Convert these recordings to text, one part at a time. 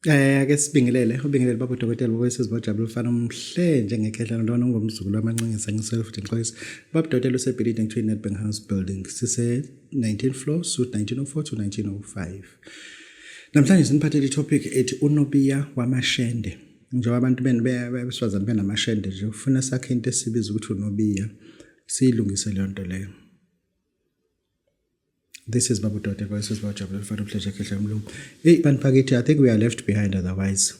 Ake sibingelele, ubingelele baba udokotela baba sezibojabula ufana omhle njengekhehla ntwana ongumzukulu wamancinisa ngisele futhi ngixolisa. Baba udokotela usebhilidini kuthiwa i-Nedbank House Building sise 19th floor, suite 1904 to 1905. Namhlanje siniphathele i-topic ethi unobiya wamashende. Njengoba abantu besifazane benamashende nje, ufuna sakhe into esibiza ukuthi unobiya, siyilungise leyo nto leyo. This is Babu Dote, voices Bajabula Fana Pleasure Khehla Mlungu. Hey bantu bakithi, I think we are left behind otherwise.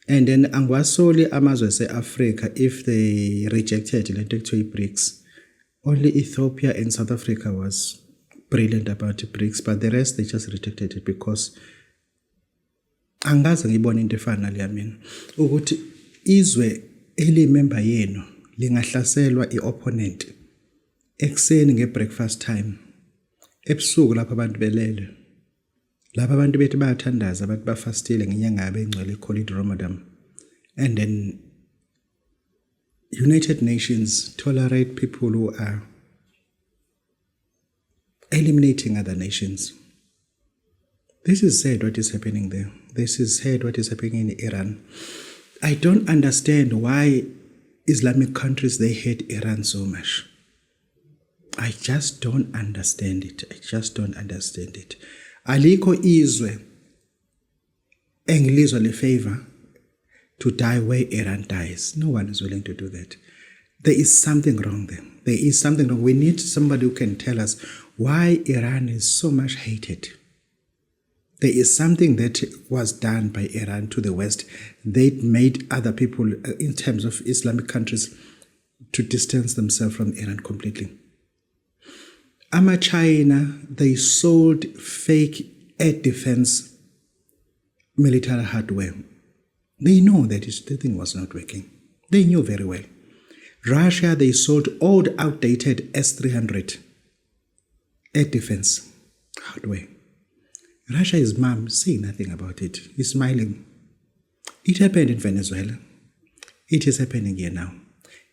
And then angiwasoli amazwe ase-Africa if they rejected le nto ekuthiwa i-BRICS. Only Ethiopia and South Africa was brilliant about the BRICS, but the rest they just rejected it because angikaze ngiyibone into efana naleya mina ukuthi izwe eliyimember yenu lingahlaselwa i-opponent ekuseni nge-breakfast time, ebusuku lapho abantu belele, lapho abantu bethi bayathandaza, abantu bafastile ngenyanga yabo engcwele called Ramadan, and then United Nations tolerate people who are eliminating other nations. This is sad what is happening there. This is sad what is happening in Iran. I don't understand why Islamic countries, they hate Iran so much. I just don't understand it. I just don't understand it. Alikho izwe engilizwa le favor to die where Iran dies. No one is willing to do that. There is something wrong there. There is something wrong. We need somebody who can tell us why Iran is so much hated. There is something that was done by Iran to the West that made other people, in terms of Islamic countries, to distance themselves from Iran completely. Ama-China, they sold fake air defense military hardware. They know that the thing was not working. They knew very well. Russia, they sold old, outdated S-300 air defense hardware. Russia is mum, saying nothing about it. He's smiling. It happened in Venezuela. It is happening here now.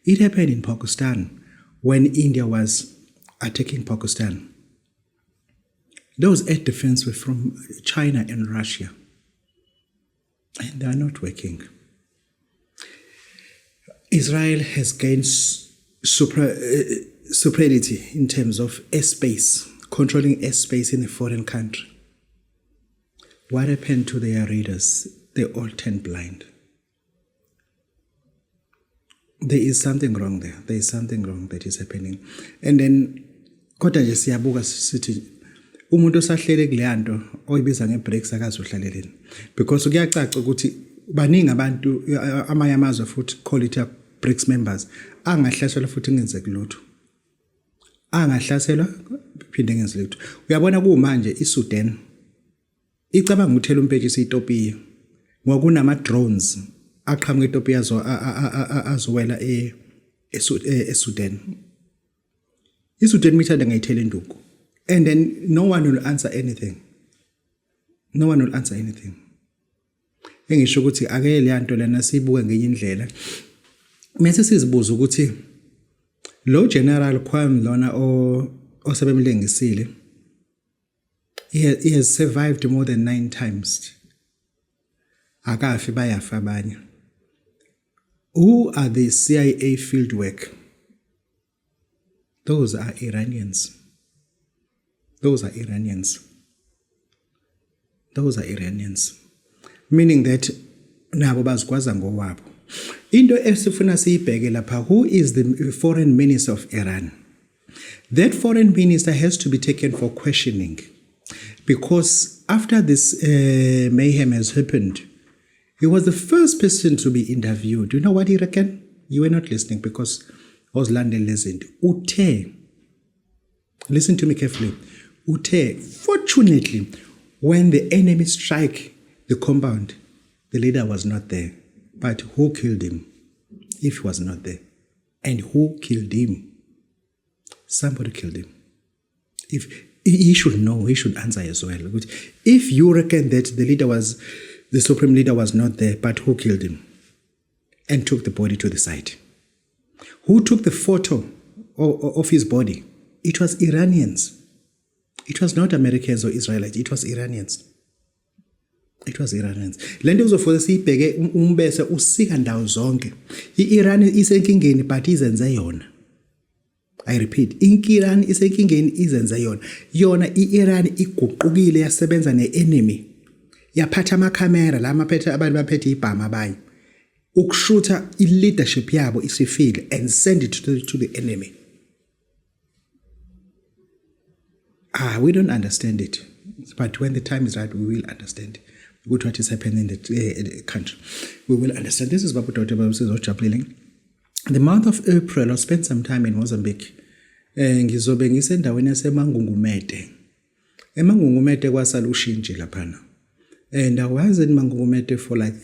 It happened in Pakistan when India was attacking Pakistan. Those air defense were from China and Russia. And they are not working. Israel has gained superiority in terms of airspace, controlling airspace in a foreign country. What happened to their radars? They all turned blind. There is something wrong there. There is something wrong that is happening. And then kodwa nje siyabuka sithi umuntu osahlele kuleya nto oyibiza nge-BRICS akazohlaleleni because kuyacaca ukuthi baningi abantu amanye amazwe futhi call it BRICS members angahlaselwa futhi kungenzeki lutho, angahlaselwa phinde ngenze lutho. Uyabona kumanje iSudan icabanga ukuthela umpetshisi iEthiopia ngoba kunama drones aqhamuka eEthiopia azowela eSudan. ISudan mithanda ngayithela induku and then no one will answer anything. No one will answer anything. Engisho ukuthi ake le nto lena siyibuke ngenye indlela mase sizibuza ukuthi lo General Kwam lona osebemlengisile, he has survived more than 9 times, akafi, bayafa abanye. Who are the CIA field work? Those are Iranians. Those are Iranians. Those are Iranians, meaning that nabo bazikwaza ngowabo. Into esifuna siyibheke lapha, who is the foreign minister of Iran? That foreign minister has to be taken for questioning because after this mayhem has happened, he was the first person to be interviewed. You know what he reckon? You were not listening because awuzilandeli lezinto. Uthe, listen to me carefully, uthe fortunately when the enemy strike the compound, the leader was not there. But who killed him if he was not there? And who killed him? Somebody killed him. If he should know, he should answer as well. If you reckon that the leader was the supreme leader was not there, but who killed him and took the body to the site? Who took the photo of his body? It was Iranians. It was not Americans or Israelites. It was Iranians. It was Iranians. Lento kuzofuze siyibheke um, umbese usika ndawo zonke. I-Iran isenkingeni but izenze yona. I repeat, iNkiran isenkingeni izenze yona. Yona i-Iran iguqukile yasebenza ne-enemy. Yaphatha amakhamera la maphethe abantu baphethe ibhamu abanye. Ukushutha i-leadership yabo isifile and send it to the enemy. Ah, we don't understand it. But when the time is right, we will understand ukuthi what is happening in the country. We will understand. This is Babu Dr. Babu Sizojabulile. The month of April, I spent some time in Mozambique. Eh ngizobe ngisendaweni yaseMangungumede. EMangungumede kwasala ushintshi laphana. And I was in Mangungumede for like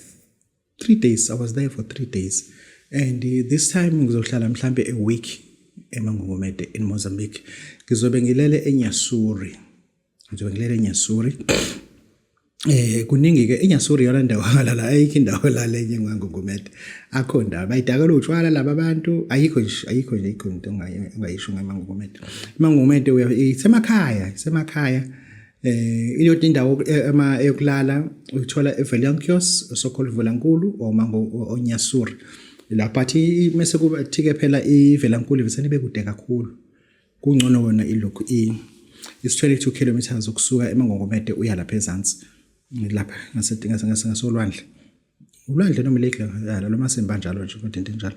3 days. I was there for 3 days. And this time ngizohlala mhlambe a week eMangungumede in Mozambique. Ngizobe ngilele eNyasuri. Ngizobe ngilele eNyasuri. Eh kuningi ke eNyasuri yona ndawo ngalala ayikho indawo la lenye ngangungumede. Akho ndawo bayidakela utshwala laba bantu ayikho nje ayikho nje ayikho into ongayisho ngamangungumede. Imangungumede isemakhaya isemakhaya eh iyodwa indawo eh, ema eyokulala uyithola eVeliankios so-called Velankulu omango oNyasuri. Lapha athi mase kuba thike phela iVelankulu ivesane ibe kude kakhulu. Kungcono wona ilokhu i is 22 kilometers ukusuka eMangongomede uya lapha ezansi lapha ngasolwandle ulwandle noma lake la noma simba njalo nje kodwa into enjalo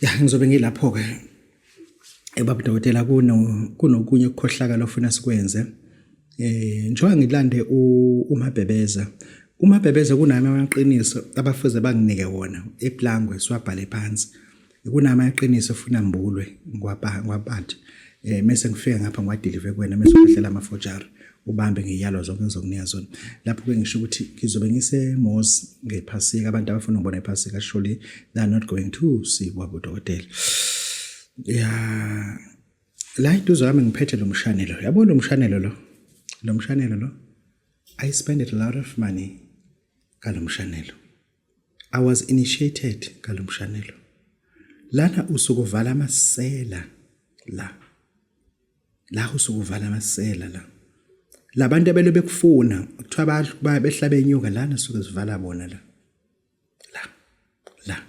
ya ngizobe ngilapho ke ebaba dokotela kuno kunokunye ukukhohlakala ofuna sikwenze eh njengoba ngilande uMabhebeza uMabhebeza kunami amaqiniso abafuze banginike wona eplangwe siwabhale phansi Kunamaqiniso ofuna mbulwe ngiwaphathe eh mese ngifika ngapha ngiwadelive kuwena mese uphehlela ama forgery ubambe ngiyalo zonke ngizokunika zona lapho ke ngisho ukuthi ngizobe ngise Mos ngephasika abantu abafuna ukubona iphasika surely they are not going to see kwabo dokotela ya la iduze wami ngiphethe lo mshanelo yabo lo mshanelo lo lo mshanelo lo I spend a lot of money ngalo mshanelo I was initiated ngalomshanelo. Lana usukuvala amasela la. La usukuvala amasela la. Labantu abelo bekufuna kuthiwa badla behla benyuka lana suke sivala bona la. La. La.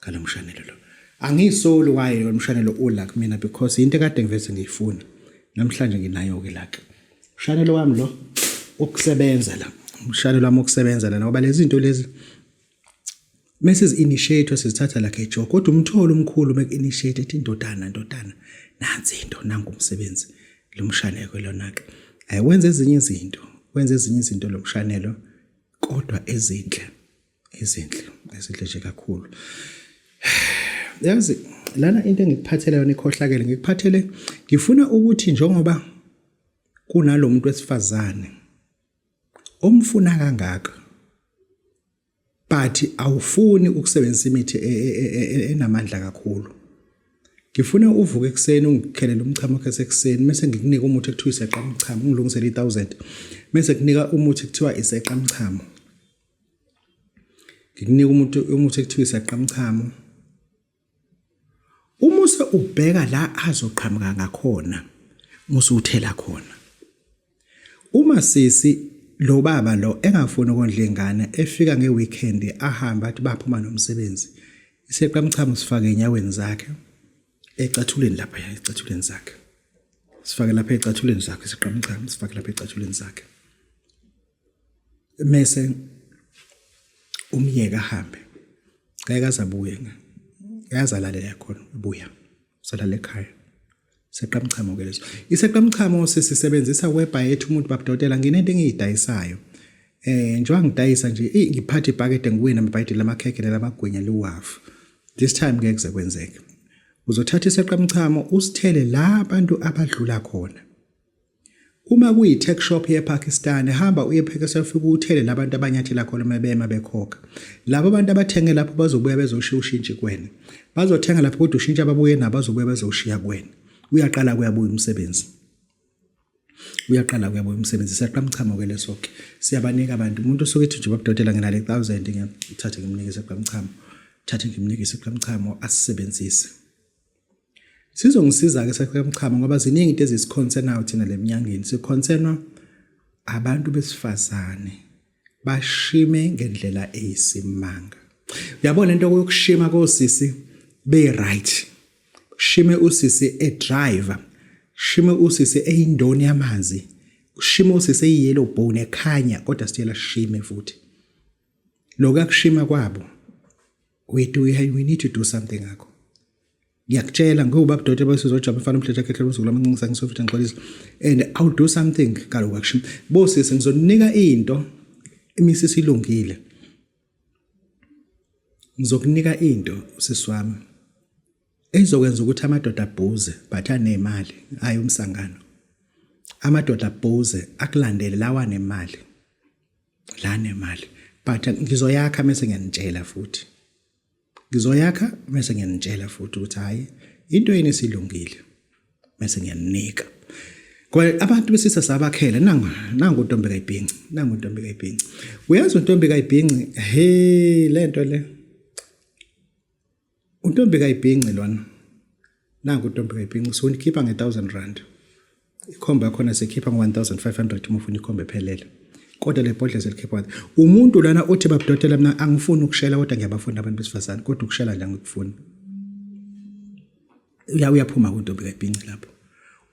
Ngalomshanelo lo. Angiyisoli waye lo mshanelo ula kumina because into ekade ngivese ngiyifuna. Namhlanje nginayo ke la ke. Mshanelo wami lo ukusebenza la. Umshanelo wami ukusebenza la ngoba lezi zinto lezi mase initiate sizithatha like a joke kodwa umtholo omkhulu mek initiate ethi indodana ndodana nansi into nangu umsebenzi lo mshanelo lona ke ayiwenza ezinye izinto wenza ezinye izinto lo mshanelo kodwa ezinhle ezinhle ezinhle nje kakhulu yazi lana into engikuphathele yona ikhohlakele ngikuphathele ngifuna ukuthi njengoba kunalomuntu wesifazane omfuna kangaka but awufuni ukusebenzisa imithi e, e, e, enamandla kakhulu ngifuna uvuke ekuseni ungikhelele umchamo wakho esekuseni mese ngikunika umuthi ekuthiwa iseqa umchamo ungilungisele i-1000 mese kunika umuthi ekuthiwa iseqa umchamo Ngikunika umuntu umuthi ekuthiwa isaqamchamo. Uma ubheka la azoqhamuka ngakhona, musuthela khona. Uma sisi lo baba lo engafuni ukondla ingane efika ngeweekend ahambe athi baphuma nomsebenzi iseqamchamo sifake enyaweni zakhe ecathulweni lapha ecathulweni zakhe sifake lapha ecathulweni zakhe isiqamchamo sifake lapha ecathulweni zakhe mese umyeke ahambe ngeke azabuye ngeke khona ubuya usalala ekhaya seqamchamo ke leso iseqamchamo sisebenzisa webha yethu umuntu babudokotela nginento engiyidayisayo eh njengoba ngidayisa nje ngiphathe ibhakede ngiwina amabhayidi lamakhekhe lamagwinya liwafu this time ngeke kuze kwenzeke uzothatha iseqamchamo usithele la abantu abadlula khona Uma kuyi tuck shop yePakistan hamba uye ePakistan ufike uthele labantu abanyathela khona uma bema bekhokha. Labo bantu abathenge lapho bazobuya bezoshiya ushintshi kuwena. Bazothenga lapho kodwa ushintshi ababuye nabo bazobuya bezoshiya kuwena. Uyaqala kuyabuya umsebenzi. Uyaqala kuyabuya umsebenzi. Siyaqamchamo ke leso ke. Siyabanika abantu. Umuntu usuke ethi nje babudodela nginale 1000 ngiyathatha ngimnike isiqamchamo. Thathe ngimnike isiqamchamo asisebenzise. Sizongisiza-ke sakhemchamo ngoba ziningi into ezisikhonsenayo thina le mnyangeni. Sikhonsenwa abantu besifazane. Bashime ngendlela eyisimanga. Uyabona into yokushima kosisi be right. Shime usisi e driver. Shime usisi eyindoni yamanzi. Shime usisi eyiyellow bone ekhanya kodwa sitshela shime futhi. Lokho akushima kwabo. We need to do something ngakho. Ngiyakutshela ngiwubaba Doti abasizojaba mfana umhletha khehle umzukulu amancingisa ngisofitha ngixolisa and I'll do something kaloku akusho bosisi ngizonika into imisisi ilungile ngizokunika into sisi wami ezokwenza ukuthi amadoda abhuze but anemali hayi umsangano amadoda abhuze akulandele lawa nemali la nemali but ngizoyakha mase ngiyanitshela futhi Ngizoyakha bese ngiyanitshela futhi ukuthi hhayi into yenu isilungile bese ngiyaninika. Ngoba abantu besisa sabakhela nangu nangu untombi kayibhinci nangu untombi kayibhinci. Uyazi untombi kayibhinci he lento le. Untombi kayibhinci lona. Nangu untombi kayibhinci sonikhipha nge-1000 rand. Ikhombo yakhona sikhipha ngo-1500 uma ufuna ikhombo ephelele. Kodwa le bhodlela selikhipha umuntu lana uthi babudokotela mina angifuni ukushela kodwa ngiyabafuna abantu besifazane kodwa ukushela nje angikufuni. Uya uyaphuma kuntombi kayibhinci lapho.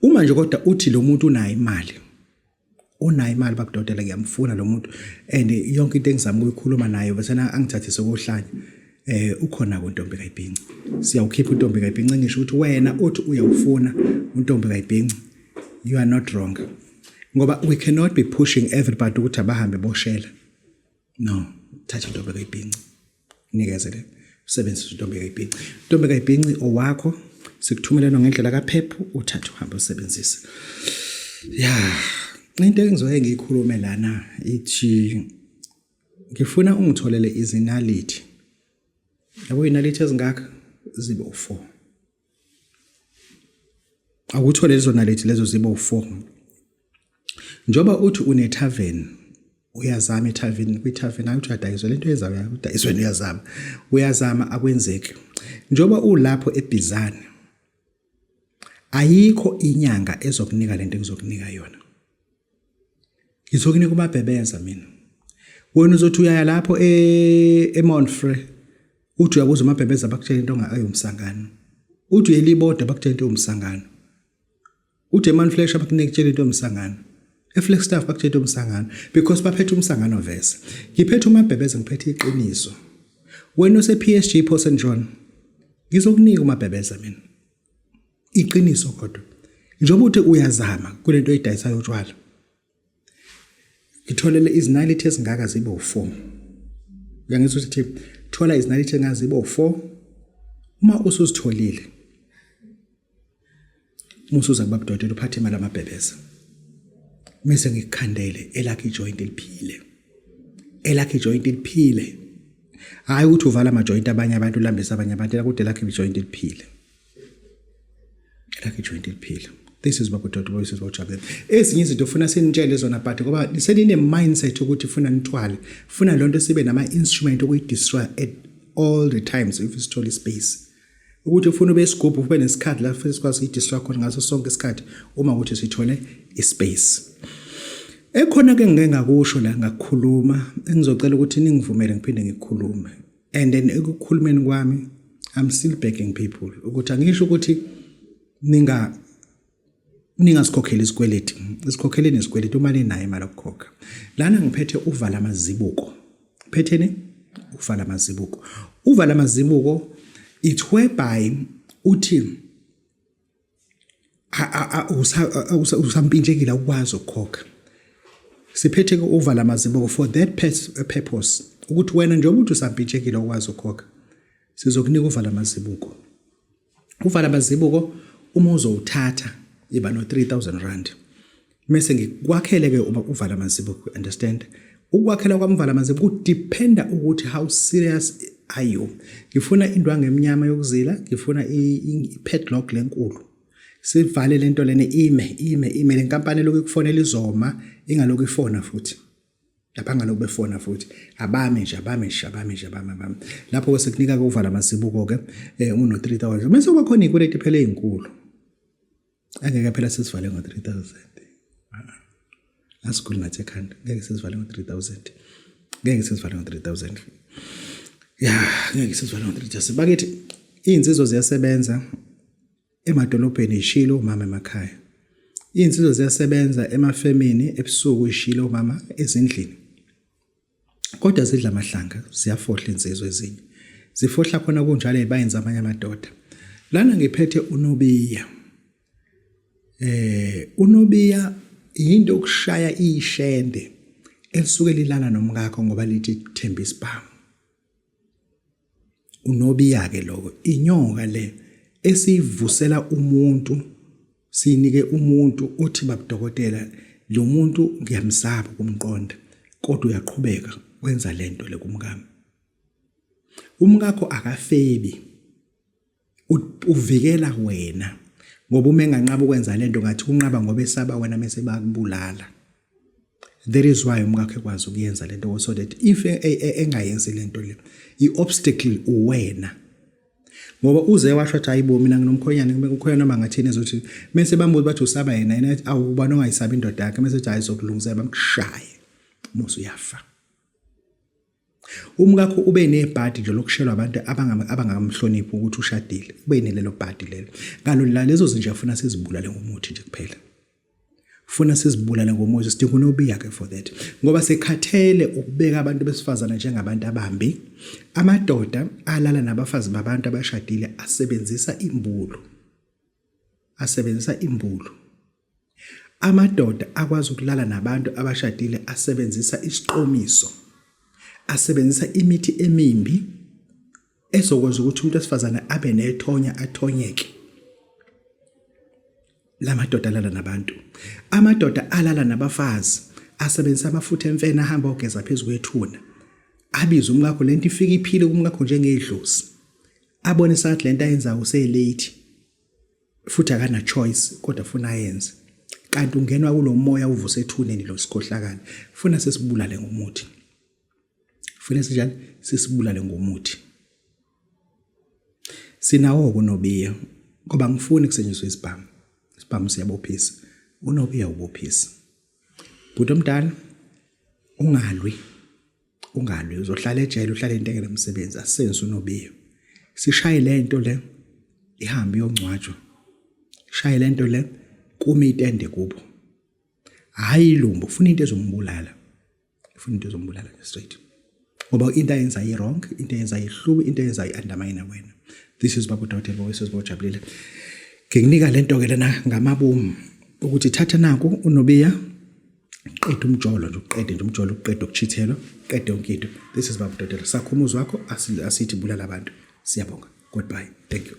Uma nje kodwa uthi lo muntu unayo imali. Unayo imali babudokotela ngiyamfuna lo muntu and yonke into engizama ukuyikhuluma naye bese angithathise kohlanya. Eh ukhona kuntombi kayibhinci. Siyawukhipha untombi kayibhinci ngisho ukuthi wena uthi uyawufuna untombi kayibhinci. You are not wrong. Ngoba we cannot be pushing everybody ukuthi abahambe boshela. No, thatha intombi kayibhinci. Nikeze le. Usebenzise intombi kayibhinci. Intombi kayibhinci owakho sikuthumelelwa ngendlela kaphephu uthathe uhambe usebenzise. Yeah. Into engizoke ngiyikhulume lana ithi Ngifuna ungitholele izinalithi. Yabo inalithi ezingaka zibe u4. Awuthole lezo nalithi lezo zibe u4. Njoba uthi une tavern uyazama etavern kwi-tavern hayi uthi uyadayiswa lento yenzayo uyadayiswa uyazama uyazama akwenzeki njoba ulapho ebhizane ayikho inyanga ezokunika lento engizokunika yona Ngizokunika umabhebeza mina. Wena uzothi uyaya lapho e eMount Frere. Uthi uyabuza umabhebeza bakutshela into ongayomsangano. Uthi uyeliboda bakutshela into yomsangano. Uthi eMount Flash bakunika tshela into yomsangano. EFlagstaff bakutshela into yomsangano because baphethe umsangano vese. Ngiphethe umabhebeza ngiphethe iqiniso. Wena use PSG Port St John. Ngizokunika umabhebeza mina. Iqiniso kodwa. Njengoba uthi uyazama kulento oyidayisayo utshwala. Ngitholele izinalithi ezingaka zibe u4. Uyangizwa ukuthi thola izinalithi ezingaka zibe u4. Uma usuzitholile musuza kubaba dokotela uphathe imali amabhebeza. Mese ngikukhandele elakhe ijoint eliphile. Elakhe ijoint eliphile. Hayi ukuthi uvala ama joint abanye abantu ulambisa abanye abantu elakude lakhe ijoint eliphile. Elakhe ijoint eliphile. This is baba Dodo voices bawujabule. Ezinye izinto ufuna sinitshele zona but ngoba senine mindset ukuthi funa nithwale. Funa lonto sibe nama instrument okuyidestroy at all the times if sithola space. Ukuthi ufuna ube isigubhu ube nesikhathi la futhi sikwazi ukuyidestroy khona ngaso sonke isikhathi uma ukuthi sithole ispace. Ekhona ke ngike ngakusho la ngakukhuluma engizocela ukuthi ningivumele ngiphinde ngikhulume. And then ekukhulumeni kwami I'm still begging people ukuthi angisho ukuthi ninga ningasikhokheli isikweleti isikhokheleni isikweleti uma ninayo imali yokukhokha lana ngiphethe uvala amazibuko phetheni uvala amazibuko uvala amazibuko it's whereby uthi usampintshekile awukwazi ukukhokha siphethe ke uvala amazibuko for that purpose ukuthi wena njengoba uthi usampintshekile awukwazi ukukhokha sizokunika uvala amazibuko uvala amazibuko uma uzowuthatha iba no 3000 rand mese ngikwakhele ke uma uvala amazibuko understand ukwakhela kwami uvala amazibuko kudependa ukuthi how serious are you ngifuna indwangu emnyama yokuzila ngifuna i-padlock lenkulu sivale lento lena ime ime ime lenkampani lokhu ikufonela izoma ingalokhu ifona futhi lapha ngalokhu befona futhi abame nje abame nje abame nje abame abame lapho ke sekunika ke uvala amazibuko ke eh, uno 3000 bese kuba khona ikweleti phela ezinkulu angeke phela sesivale ngo 3000 asiguli nathi ekhanda ngeke sesivale ngo 3000. Ngeke sizivale ngo-3000. Ya, ngeke sizivale ngo-3000. Bakithi iy'nsizwa ziyasebenza emadolobheni ishilo umama emakhaya. Iy'nsizwa ziyasebenza emafemini ebusuku ishilo umama ezindlini. Kodwa zidla amahlanga ziyafohla insizwa ezinye. Zifohla khona kunjalo ezibayeni amanye amadoda. Lana ngiphethe uNobiya. Unobiya yinto okushaya ishende elisuke lilala nomkakho ngoba lithi themba isibhamu. Unobiya ke lokho inyoka le esiyivusela umuntu sinike umuntu othi babudokotela lo muntu ngiyamsaba kumqonda kodwa uyaqhubeka wenza lento le kumkami. Umkakho akafebi uvikela wena ngoba uma enganqaba ukwenza lento ngathi unqaba ngoba esaba wena mese bakubulala. That is why umkakho ekwazi ukuyenza lento so that if e, e, e, engayenzi lento le i-obstacle uwena ngoba uze washo athi hayibo mina nginomkhonyane umkhonyane noma ngathini ezothi mese bambuza bathi usaba yena yena athi awu ubani ongayisabi indoda yakhe mese ethi hayi sokulungisela bamshaye musa uyafa. Umkakho ube nebhadi nje lokushelwa abantu abangamhloniphi ukuthi ushadile. Ube nelelo bhadi lelo. Ngalo la lezo zinja funa sizibulale ngomuthi nje kuphela. Funa sizibulale ngomuthi sidinga unobiya ke for that. Ngoba sekhathele ukubeka abantu besifazana njengabantu abambi. Amadoda alala nabafazi babantu abashadile asebenzisa imbulu. Asebenzisa imbulu. Amadoda akwazi ukulala nabantu abashadile asebenzisa isiqomiso, asebenzisa imithi emimbi ezokwenza ukuthi umuntu wesifazane abe nethonya athonyeke. La madoda alala nabantu. Amadoda alala nabafazi asebenzisa amafutha emfene ahamba ogeza phezu kwethuna. Abize umkakho lento ifike iphile kumkakho njengedlozi. Abone sathi lento ayenzayo uselate. Futhi akana choice kodwa funa ayenze. Kanti ungenwa kulomoya uvuse ethuneni lo sikhohlakala. Funa sesibulale ngomuthi. Funa sinjani sesibulale ngomuthi. Sinawo kunobiya ngoba ngifuni kusetshenziswe isibhamu. Isibhamu siyabophisa. Unobiya ubophisa. Bhuti omdala ungalwi. Ungalwi uzohlala ejele uhlale into engenamsebenzi asenze unobiya. Sishaye lento le ihambe iyongcwatshwa. Shaye lento le kumi itende kubo. Hayi ilumbo ufuna into ezombulala. Ufuna into ezombulala nje straight. Ngoba into ayenza i wrong, into ayenza ihlubi, into ayenza i undermine wena. This is Babu Dawudela voices bojabulile. Ngikunika lento ke lena ngamabomu ukuthi thatha naku unobiya qeda umjolo nje uqede nje umjolo uqede ukuchithelwa qede yonke into. This is Babu Dawudela. Sakho umuzi wakho asithi bulala abantu. Siyabonga. Goodbye. Thank you.